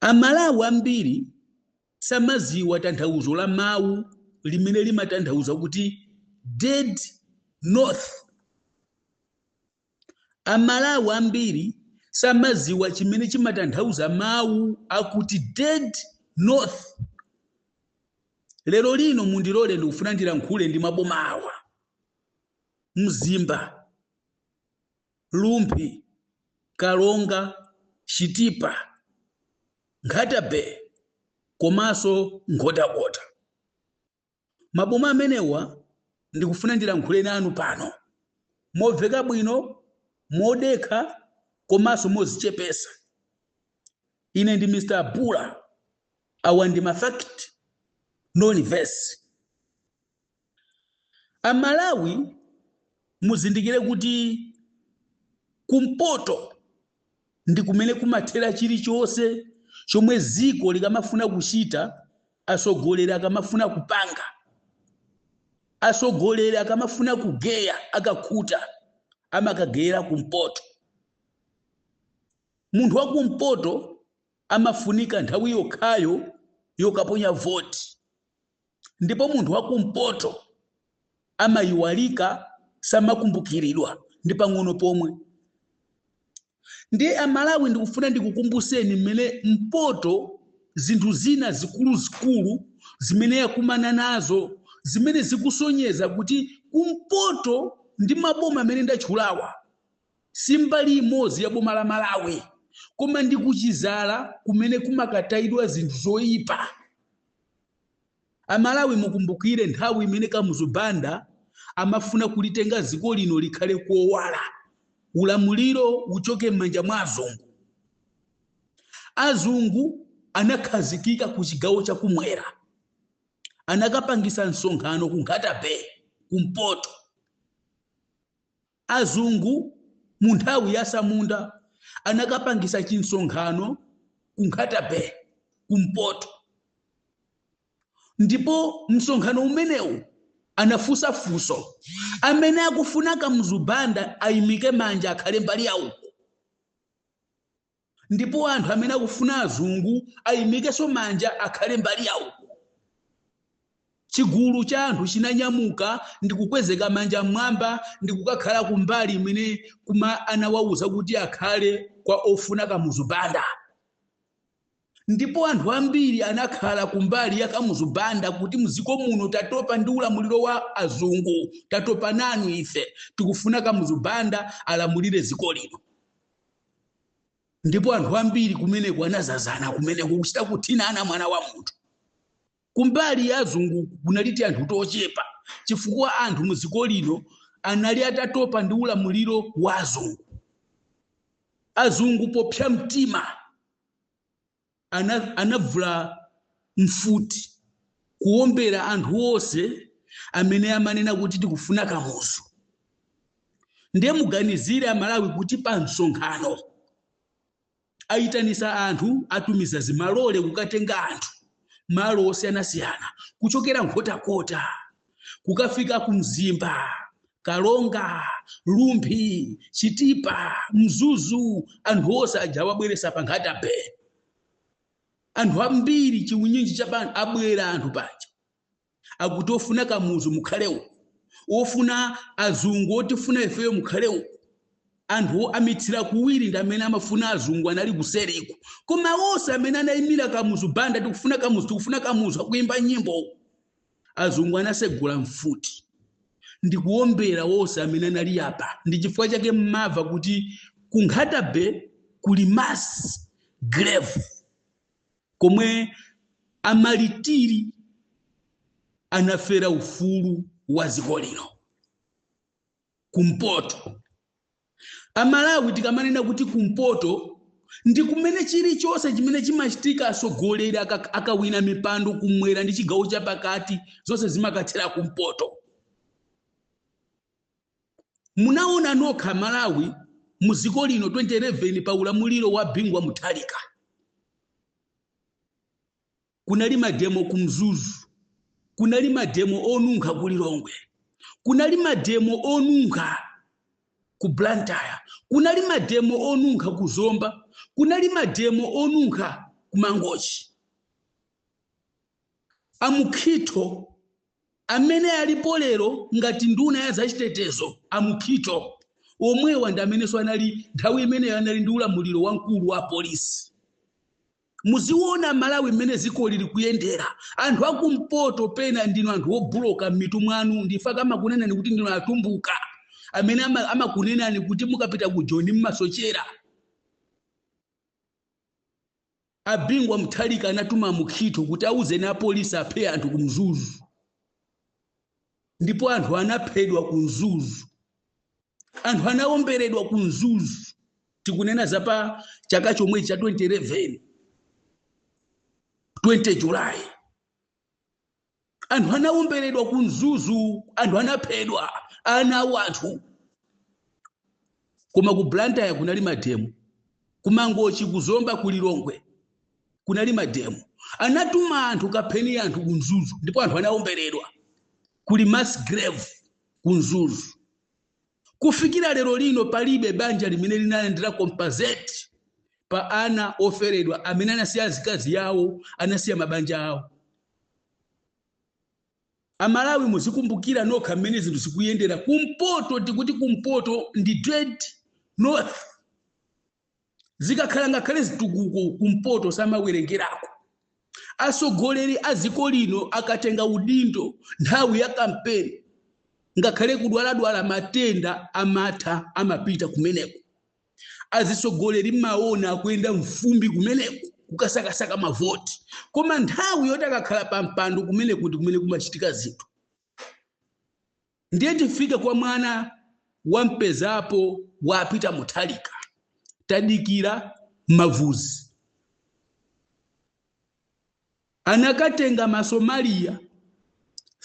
Amalawi ambiri samaziwa tanthauzo la mawu limene limatanthauza kuti dead north. Amalawi ambiri samaziwa chimene chimatanthauza mawu akuti dead north. Lero lino mundilole, ndikufuna ndilankhule ndi maboma awa: Mzimba, Rumphi, Karonga, Chitipa, Nkhata Bay komanso Nkhotakota. Maboma amenewa ndikufuna ndilankhule nanu pano momveka bwino, modekha komanso mozichepesa. Ine ndi Mr Abula. Awa ndi ma fact, no reverse. Amalawi, muzindikire kuti kumpoto ndi kumene kumathera chilichonse chomwe ziko likamafuna kuchita. Atsogoleri akamafuna kupanga, atsogoleri akamafuna kugeya, akakhuta amakageyera kumpoto. Munthu wakumpoto amafunika nthawi yokhayo yokaponya voti, ndipo munthu wakumpoto amayiwalika, samakumbukiridwa ndi pang'ono pomwe. Ndiye Amalawi, ndikufuna ndikukumbuseni mmene mpoto zinthu zina zikuluzikulu zimene yakumana nazo, zimene zikusonyeza kuti kumpoto ndi maboma amene ndatchulawa si mbali imodzi ya boma la Malawi, koma ndi kuchizala kumene kumakatayidwa zinthu zoyipa. Amalawi, mukumbukire nthawi imene Kamuzu Banda amafuna kulitenga dziko lino likhale kowala, ulamuliro uchoke m'manja mwa azungu. Azungu anakhazikika ku chigawo chakumwera, anakapangisa msonkhano ku Nkhata Bay kumpoto. Azungu mu nthawi ya Samunda anakapangisa chinsonkhano ku Nkhata Bay kumpoto, ndipo msonkhano umenewu anafunsa funso: amene akufuna Kamuzu Banda ayimike manja, akhale mbali yauko, ndipo anthu amene akufuna azungu ayimikenso manja, akhale mbali yauko. Chigulu cha anthu chinanyamuka ndi kukwezeka manja mmwamba ndi kukakhala kumbali imene kuma anawawuza kuti akhale kwa ofuna Kamuzu Banda. Ndipo anthu ambiri anakhala kumbali ya Kamuzu Banda kuti mdziko muno tatopa ndi ulamuliro wa azungu, tatopa nanu ife, tikufuna Kamuzu Banda alamulire dziko lino. Ndipo anthu ambiri kumeneko anazazana kumeneko, kuchita kuthinana mwana wa munthu. Kumbali ya azungu kunaliti anthu tochepa, chifukwa anthu mdziko lino anali atatopa ndi ulamuliro wa azungu. Azungu popsa mtima anavula mfuti kuwombera anthu onse amene amanena kuti tikufuna Kamuzu. Ndiye muganizire Amalawi kuti pa msonkhano ayitanisa anthu, atumiza zimalole kukatenga anthu malo osiyanasiyana, kuchokera Nkhotakota kukafika ku Mzimba, Karonga, Rumphi, Chitipa, Mzuzu. Anthu onse aja wabweresa pa Nkhata Bay. Anthu ambiri, chiunyinji cha anthu abwera. Anthu paja akuti ofuna Kamuzu mukhale uku, ofuna azungu, otifuna ifeyo mukhale uku. Anthu amitsira kuwiri ndi amene amafuna azungu anali kuseriko, koma onse amene anayimira Kamuzu Banda, "Tikufuna Kamuzu, tikufuna Kamuzu," akuimba nyimbo, azungu anasegula mfuti ndikuwombera wonse amene anali apa. Ndi chifukwa chake mmamva kuti ku Nkhata Bay kuli mass grave komwe amalitiri anafera ufulu wa dziko lino kumpoto. Amalawi, tikamanena kuti kumpoto ndi kumene chilichonse chimene chimachitika, atsogoleri akawina mipando kumwera ndi chigawo chapakati, zonse zimakathera kumpoto. Munaona nokha Malawi mu dziko lino 2011 pa ulamuliro wa Bingu wa Mutharika, kunali mademo ku Mzuzu, kunali mademo onunkha ku Lilongwe, kunali mademo onunkha ku Blantyre, kunali mademo onunkha ku Zomba, kunali mademo onunkha. Kumangochi. Amukhito amene alipo lero ngati nduna ya zachitetezo, Amukhito omwewa ndi amenenso anali nthawi imeneyo anali ndi ulamuliro wamkulu wa polisi. Muziona, Malawi, mmene dziko lili kuyendera. Anthu akumpoto pena ndinu anthu obuloka m'mitu mwanu. Ndifa kamakunenani kuti ndinu Atumbuka amene amakunenani kuti mukapita ku Joni mmasochera. Abingwa Mutharika anatuma Mukhito kuti auzeni apolisi aphe anthu ku Mzuzu, ndipo anthu anaphedwa ku Mzuzu, anthu anawomberedwa ku Mzuzu. Tikunena za pa chaka chomwe cha 2011, 20 July. Anthu anawomberedwa ku Mzuzu, anthu anaphedwa, ana awo anthu. Koma ku Blantyre kunali mademo, kuMangochi, kuZomba, ku Lilongwe kunali mademo. Anatuma anthu, kapheni anthu ku Mzuzu, ndipo anthu anawomberedwa. Kuli mass grave ku Mzuzu. Kufikira lero lino palibe banja limene linalandira compensate pa ana oferedwa amene anasiya azikazi yawo, anasiya mabanja awo. Amalawi, muzikumbukira nokha mmene zinthu zikuyendera kumpoto. Tikuti kumpoto ndi Great North. Zikakhala ngakhale zitukuko kumpoto samawerengerako. Atsogoleri a dziko lino akatenga udindo nthawi ya kampeni, ngakhale kudwaladwala matenda amatha, amapita kumeneko. Azitsogoleri mmaona akuyenda mfumbi kumeneko kukasakasaka mavoti, koma nthawi yoti akakhala pa mpando, kumeneko ndi kumene kumachitika zinthu. Ndiye tifike kwa mwana wampezapo wapita Mutharika, tadikira Mavuzi. Anakatenga Masomaliya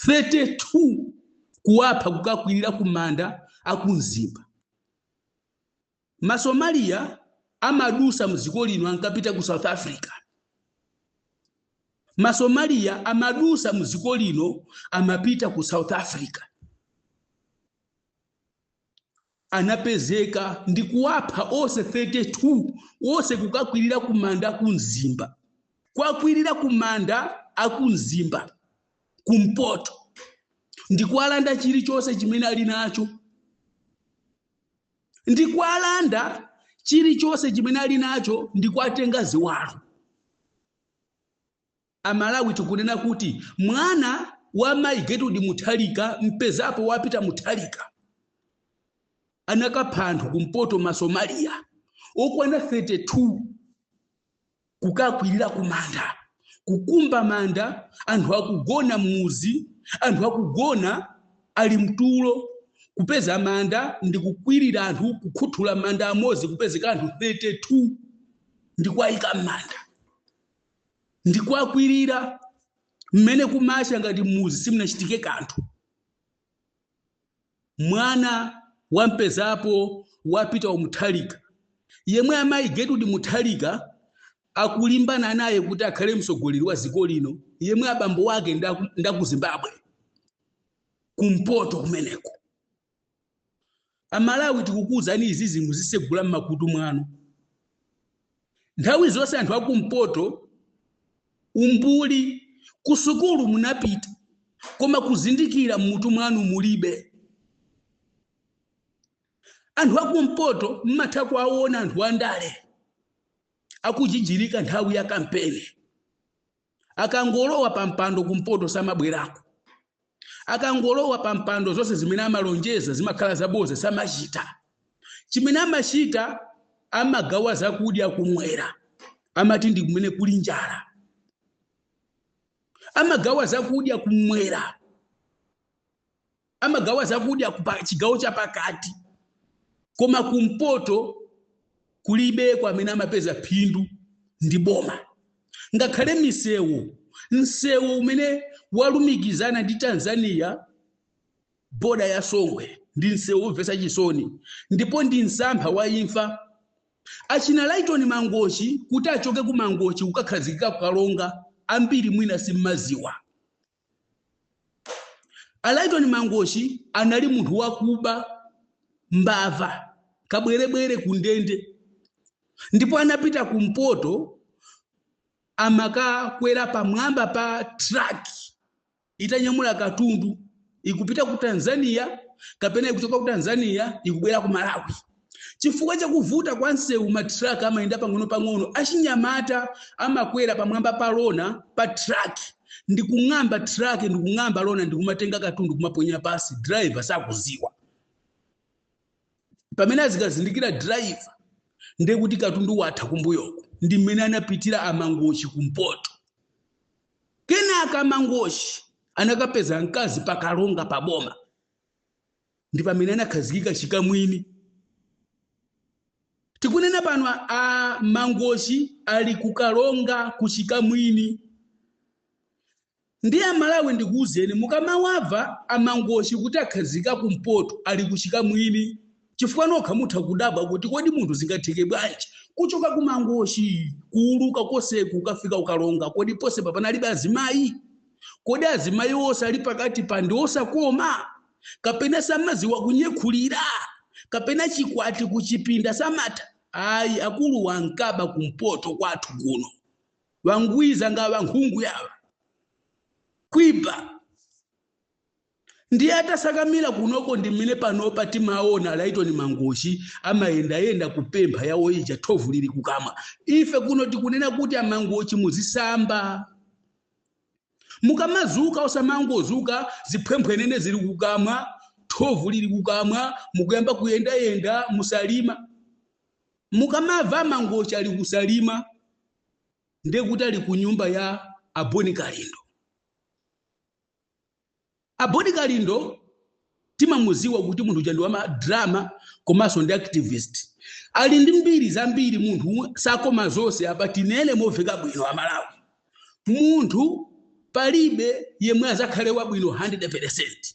32 kuwapha, kukakwirira kumanda akumzimba. Masomaliya amadusa mdziko lino, ankapita ku South Africa. Masomaliya amadusa mdziko lino, amapita ku South Africa. Anapezeka ndi kuwapha onse 32, onse kukakwirira kumanda akumzimba, kwakwirira kumanda akumzimba kumpoto, ndikuwalanda chilichonse chimene ali nacho, ndikuwalanda chilichonse chimene ali nacho, ndikuwatenga ziwalo. Amalawi, tikunena kuti mwana wa mayi Gertrude Mutharika, mpezapo wapita Mutharika, anakapha anthu kumpoto, Masomaliya okwana 32, kukakwirira kumanda, kukumba manda anthu akugona mmuzi, anthu akugona ali mtulo, kupeza manda ndi kukwirira anthu, kukhuthula manda amodzi, kupezeka anthu 32, ndikuwayika m'manda, ndikuwakwirira mmene kumacha ngati muzi simunachitike kanthu. Mwana wampezapo wapita Mutharika, yemwe amayi Gertrude Mutharika akulimbana naye kuti akhale mtsogoleri wa dziko lino, yemwe abambo wake ndaku Zimbabwe, kumpoto kumeneko. Amalawi, tikukuwuzani izizi, muzisegula m'makutu mwanu. Nthawi zonse anthu akumpoto umbuli, kusukulu munapita koma kuzindikira mmutu mwanu mulibe. Anthu akumpoto mmatha kuwaona anthu andale akujijirika nthawi ya kampeni. Akangolowa pa mpando, kumpoto samabwerako. Akangolowa pa mpando, zonse zimene amalonjeza zimakhala zaboza, samachita. Chimene amachita, amagawa zakudya kumwera, amati ndi kumene kuli njala. Amagawa zakudya kumwera, amagawa zakudya kupa chigawo chapakati, koma kumpoto kulibeko amene amapeza phindu ndi boma. Ngakhale misewu, msewu umene walumikizana ndi Tanzania, boda ya Songwe, ndi msewu womvetsa chisoni ndipo ndi msampha wa imfa. Achina Lighton Mangochi, kuti achoke ku Mangochi kukakhazikika ku Kalonga, ambiri mwina simmaziwa, a Lighton Mangochi anali munthu wakuba, mbava, kabwerebwere ku ndende, ndipo anapita kumpoto. Amakakwera pamwamba pa truck itanyamula katundu ikupita ku Tanzania kapena ikuchoka ku Tanzania ikubwera ku Malawi. Chifukwa chakuvuta kwa msewu, matraka amayenda pang'ono-pang'ono. Achinyamata amakwera pamwamba pa lona pa truck ndikung'amba truck, ndikung'amba lona, ndikumatenga katundu kumaponya pasi. Driver sakuziwa. Pamene azikazindikira driver, ndekuti katundu watha kumbuyoko. Ndi mmene anapitira aMangochi kumpoto. Kenaka aMangochi anakapeza mkazi paKalonga paboma, ndi pamene anakhazikika chikamwini. Tikunena pano a Mangochi ali kuKalonga kuchikamwini. Ndi Amalawi, ndikuwuzeni, mukamawamva aMangochi kuti akhazika kumpoto, ali kuchikamwini, chifukwa nokha mutha kudabwa kuti kodi munthu zingatheke bwanji kuchoka ku Mangochi kuuluka koseku kukafika uKalonga? Kodi pose papanalibe azimayi? Kodi azimayi onse ali pakati pa ndi osakoma, kapena samaziwa kunyekhulira, kapena chikwati kuchipinda samatha? Ayi, akulu wankaba kumpoto kwathu kuno, wangwiza nga wankhungu yawa kwiba. Ndiye atasakamira kunoko, ndi mmene panopa timaona Laitoni Mangochi amayendayenda kupempha yawo ija, thovu lili kukamwa. Ife kuno tikunena kuti aMangochi, muzisamba mukamazuka, osamangozuka ziphwemphwenene zili kukamwa, thovu lili kukamwa, mukuyamba kuyendayenda muSalima. Mukamava Mangochi ali kuSalima, ndekuti ali ku nyumba ya Aboni Kalindo. Aboni Kalindo timamuziwa kuti munthu uja ndi wamadrama komanso ndi activist, ali ndi mbiri zambiri. Munthu sakoma zonse. Apa tinene moveka bwino, Amalawi, munthu palibe yemwe azakhale wabwino 100%,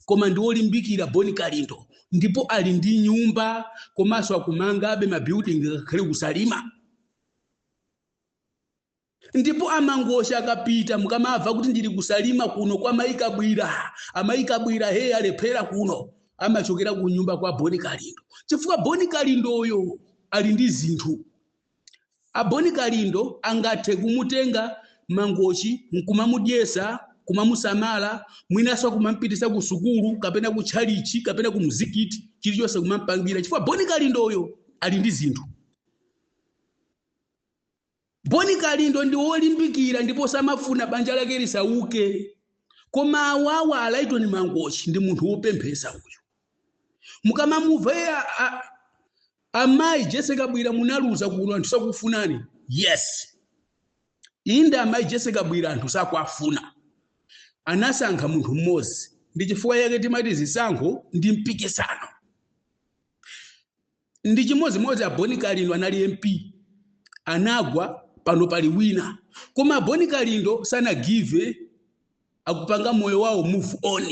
koma ndi wolimbikira Boni Kalindo, ndipo ali ndi nyumba komanso akumangabe mabuilding ngakhale kuSalima. Ndipo aMangochi akapita, mukamamva kuti ndili kuSalima kuno kwa Maikabwira, aMaikabwira he alephera kuno, amachokera ku nyumba kwa Boni Kalindo, chifukwa Boni Kalindoyo ali ndi zinthu. Aboni Kalindo angathe kumutenga Mangochi nkumamudyesa, kumamusamala, mwinanso kumampitisa ku sukulu kapena ku tchalichi kapena ku mzikiti, chilichonse kumampangira, chifukwa Boni Kalindoyo ali ndi zinthu. Boni Kalindo ndi wolimbikira ndipo samafuna banja lake lisauke. Koma awawa Alaitoni Mangochi ndi munthu wopemphesa uyu. Mukamamumva iye, amayi Jessica Bwira, munaluza kuno, anthu sakufunani. Yes, inde, amayi Jessica Bwira anthu sakuafuna, anasankha munthu mmodzi. Ndi chifukwa yake timati zisankho ndi mpikisano. Ndi chimodzimodzi Aboni Kalindo, anali MP, anagwa, pano pali wina, koma Aboni Kalindo sanagive, akupanga moyo wawo move on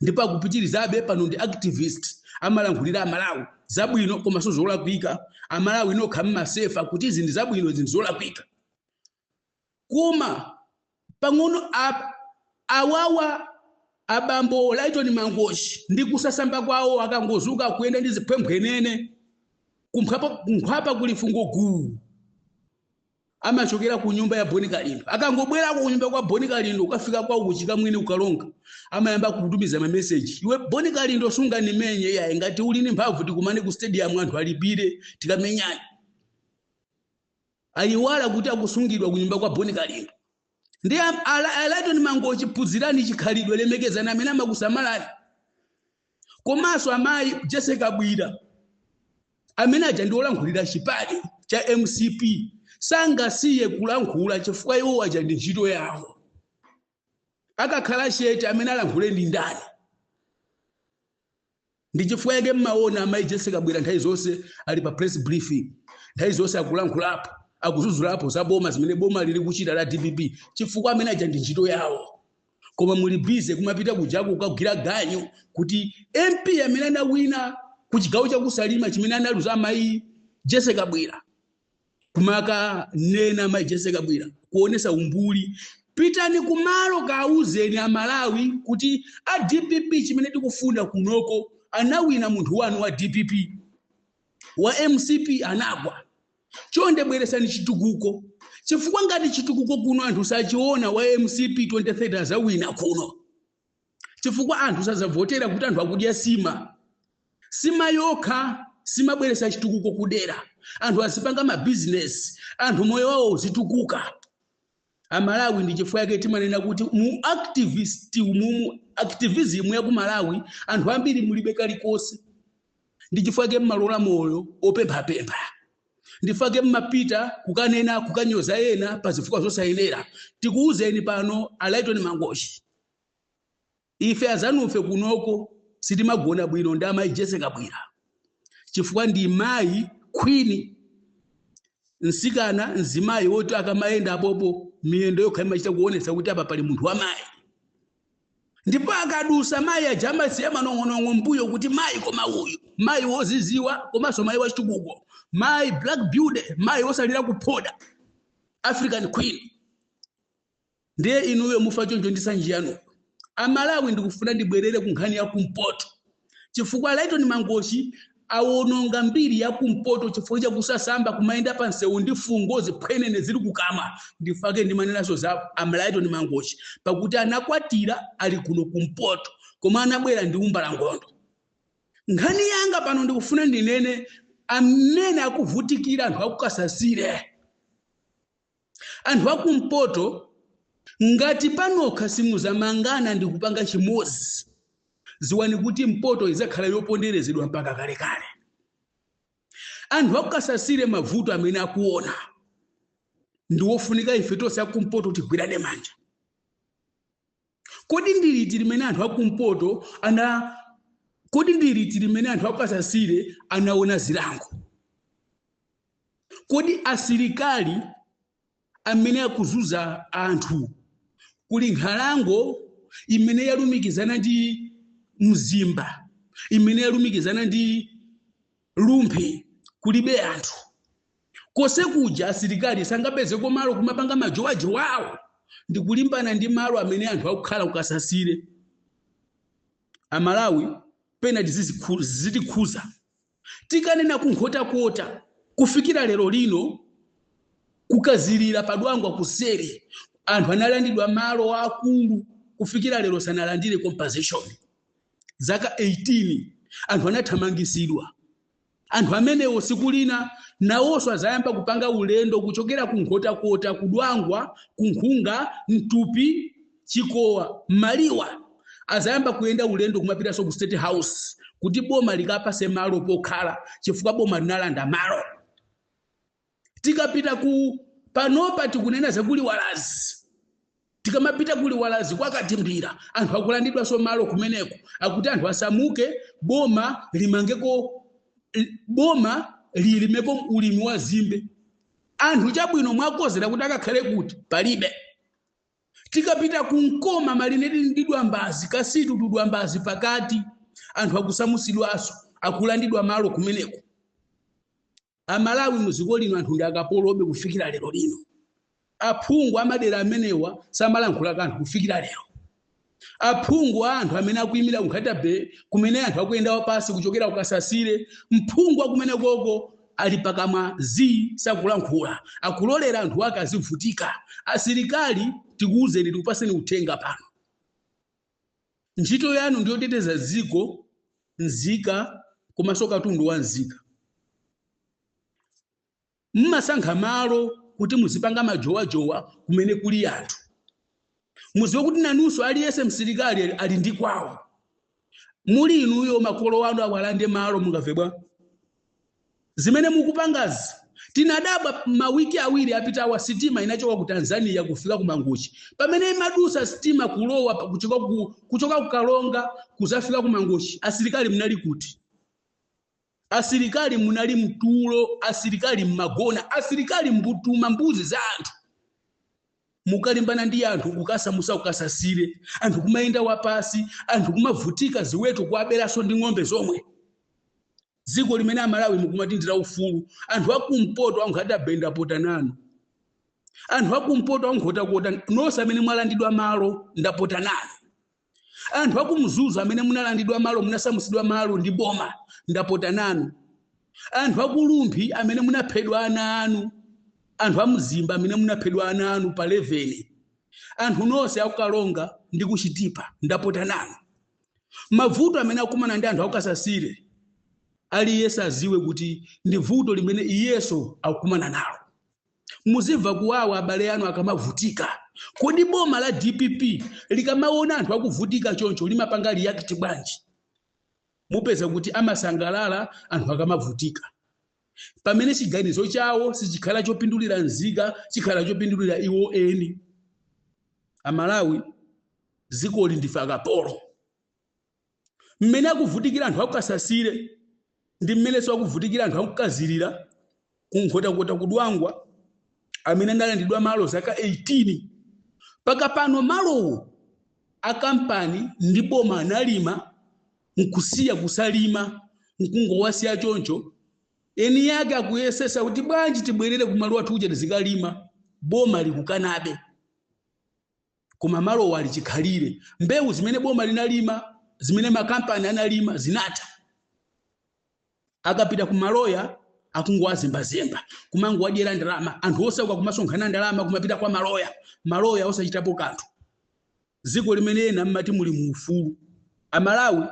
ndipo akupitirizabe. Pano ndi activist, amalankhulira Amalawi zabwino komanso zolakwika. Amalawi nokha mmasefa kuti izi ndi zabwino, izi ndi zolakwika. Koma pang'ono awawa abambo Laitoni Mangochi ndi kusasamba kwawo, akangozuka kuyenda ndi ziphwemphwenene, kunkhwapa kuli fungo guu, amachokera ku nyumba ya Boni Kalindo. Akangobwerako ku nyumba kwa Boni Kalindo, ukafika kwawo kuchikamwini uKalonga, amayamba kutumiza mameseji: "Iwe Boni Kalindo, sunganimenye yayi. Ngati uli ndi mphamvu, tikumane ku stadium, anthu alipire, tikamenyane." Ayiwala kuti akusungidwa ku nyumba kwa Boni Kalindo. Ndi Alaitoni Mangochi, phunzirani chikhalidwe, lemekezani amene amakusamalani. Komanso amayi Jessica Bwira amene aja ndi olankhulira chipani cha MCP, sangasiye kulankhula chifukwa iwo aja ndi ntchito yawo. Akakhala chete, amene alankhule ndi ndani? Ndi chifukwa yake mmaona amayi Jessica Bwira nthawi zonse ali pa press briefing, nthawi zonse akulankhulapo, akuzuzulapo za boma, zimene boma lili kuchita la DPP, chifukwa amene aja ndi ntchito yawo. Koma muli busy kumapita kujako kukagwira ganyu kuti MP amene anawina ku chigawo chakuSalima chimene analuza amayi Jessica Bwira, kumaka nena amayi Jessica Bwira, kuonesa umbuli. Pitani kumalo, kauzeni Amalawi kuti a DPP, chimene tikufuna kunoko, anawina munthu wanu wa DPP, wa MCP anagwa, chonde bweresani chitukuko. Chifukwa ngati chitukuko kuno anthu sachiona, wa MCP 2030 azawina kuno, chifukwa anthu sazavotera kuti anthu akudya sima. Sima yokha simabweresa chitukuko kudera. Anthu azipanga mabizinesi, anthu moyo wawo uzitukuka. Amalawi, ndi chifukwa yake timanena kuti mu activist umumu, activism ya ku Malawi, anthu ambiri mulibe kalikonse. Ndi chifukwa yake mmalola moyo opemphapempha, ndi chifukwa mmapita kukanena, kukanyoza ena pa zifukwa zosayenera. Tikuwuzeni pano, a Lyton Mangochi, ife azanufe kunoko sitimagona bwino ndi amayi Jessie Kabwila, chifukwa ndi mayi queen, msikana, mzimayi woti akamayenda apopo miyendo yokha imachita kuonetsa kuti apa pali munthu wamayi. Ndipo akadusa mayi aja amasiya manong'onong'o mbuyo kuti mayi, koma uyu mayi woziziwa, komanso mayi wachitukuko, mayi black beauty, mayi wosalira kuphoda, African queen. Ndiye inuyo mufa choncho ndi sanji yanuyo. Amalawi, ndikufuna ndibwerere ku nkhani ya kumpoto, chifukwa Lyton Mangochi awononga mbiri ya kumpoto chifukwa chakusasamba, kumayenda pa msewu ndi fungo, ziphwenene zili kukamwa. Ndifake ndimanenaso za a Lyton Mangochi, pakuti anakwatira ali kuno kumpoto, koma anabwera ndi umbalangondo. Nkhani yanga pano, ndikufuna ndinene amene akuvutikira, anthu akukasasire, anthu akumpoto. Ngati panokha simuzamangana ndi kupanga chimodzi, ziwani kuti mpoto idzakhala yoponderezedwa mpaka kalekale. Anthu akukasasire, mavuto amene akuona ndi wofunika ife tonse akumpoto tigwirane manja. Kodi ndi liti limene anthu akumpoto ana, kodi ndi liti limene anthu akukasasire anaona zilango? Kodi asilikali amene akuzuza anthu, kuli nkhalango imene yalumikizana ndi Mzimba, imene yalumikizana ndi Rumphi, kulibe anthu kose kuja, asilikali sangapezeko malo kumapanga majowajowawo ndi kulimbana ndi malo amene anthu akukhala kukasasire? Amalawi, pena zitikhuza tikanena kunkhotakota. Kufikira lero lino, kukazilira padwangwa kuseri, anthu analandidwa malo akulu, kufikira lero sanalandire compensation. Zaka 18 anthu anathamangisidwa. Anthu amenewo siku lina nawonso azayamba kupanga ulendo kuchokera kunkhotakota, kudwangwa, kunkhunga, Mtupi, Chikowa, Maliwa, azayamba kuyenda ulendo kumapitanso ku State House kuti boma likapase malo pokhala, chifukwa boma linalanda malo. Tikapita ku panopa, tikunena zakuliwalazi, tikamapita kuliwalazi kwakatimbira, anthu akulandidwanso malo kumeneko, akuti anthu asamuke, boma limangeko, boma lilimeko ulimi wa zimbe. Anthu chabwino mwakozera kuti akakhale kuti palibe. Tikapita kunkoma malineti ndi Dwambazi, Kasitu tudwambazi pakati, anthu akusamusidwanso, akulandidwa malo kumeneko. Amalawi, muziko lino anthu ndi akapolobe kufikira lero lino. Aphungu amadera amenewa samalankhula kanthu kufikira lero. Aphungu a anthu amene akuyimira ku Nkhata Bay, kumene anthu akuyenda wapasi kuchokera kukasasire, mphungu akumene koko ali pakamwa z, sakulankhula, akulolera anthu ake azivutika. Asilikali, tikuwuzeni, tikupaseni uthenga pano, ntchito yanu ndiyoteteza dziko, nzika komanso katundu wa nzika. Mmasankha malo kuti muzipanga majowajowa kumene kuli anthu. Muziwe kuti nanunso aliyense msilikali ali ndi kwawo. Muli inuyo, makolo anu awalande malo, mungamve bwa zimene mukupangazi? Tinadabwa mawiki 2 apitawa, sitima inachoka ku Tanzania kufika ku Mangochi. Pamene imadusa sitima kulowa kuchoka ku Kalonga kuzafika ku Mangochi, asilikali munali kuti? Asilikali munali mtulo, asilikali mmagona, asilikali mbutuma, mbuzi za anthu. Mukalimbana ndi anthu kukasamusa kukasasire, anthu kumayenda wapasi, anthu kumavutika, ziweto kuaberanso ndi ng'ombe zomwe. Dziko limene, Amalawi, mukumati ndila ufulu. Anthu akumpoto ankhata, ndapota nanu. Anthu akumpoto, ankhotakota nonse amene mwalandidwa malo, ndapota nanu. Anthu akumzuzu amene munalandidwa malo, munasamusidwa malo ndi boma, ndapota nanu. Anthu akulumphi amene munaphedwa ana anu, Anthu amzimba amene munaphedwa ana anu pa 11, anthu nonse akukalonga ndi kuchitipa, ndapota nanu. Mavuto amene akumana ndi anthu akukasasire, aliyense aziwe kuti ndi vuto limene iyeso akukumana nalo. Muzimva kuwawa abale anu akamavutika. Kodi boma la DPP likamaona anthu akuvutika choncho limapanga react bwanji? Mupeza kuti amasangalala anthu akamavutika, pamene chiganizo chawo sichikhala chopindulira nzika, chikhala chopindulira iwo eni. Amalawi, zikoli ndife akapolo. Mmene akuvutikira anthu akukasasire ndi mmenenso akuvutikira anthu akukazirira kunkhotakota kudwangwa, amene analandidwa malo zaka 18 paka pano. Malowo akampani ndi boma analima nkusiya kusalima, nkungowasiya choncho. Eni yake akuyesesa kuti bwanji tibwerere kumalo athu kuja tizikalima, boma likukanabe. Koma malowo ali chikhalire. Mbewu zimene boma linalima, zimene makampani analima, zinatha. Akapita ku maloya akungowazembazemba, kumangowadyera ndalama. Anthu osauka kumasonkhana ndalama, kumapita kwa maloya, maloya osachitapo kanthu. Dziko limene ena mmati muli mu ufulu. Amalawi,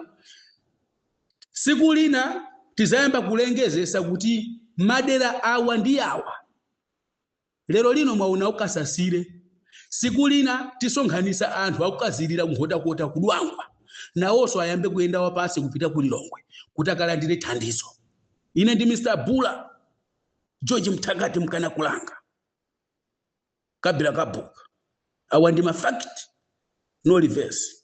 siku lina tizayamba kulengezesa kuti madera awa ndi awa. Lero lino mwaona ukasasire, siku lina tisonkhanisa anthu akukazirira kunkhotakota kudwangwa, nawonso ayambe kuyenda wapasi kupita ku Lilongwe kuti akalandire thandizo. Ine ndi Mr Bula George Mthakati Mkana Kulanga Kabila Kabuka. Awa ndi ma fact, no reverse.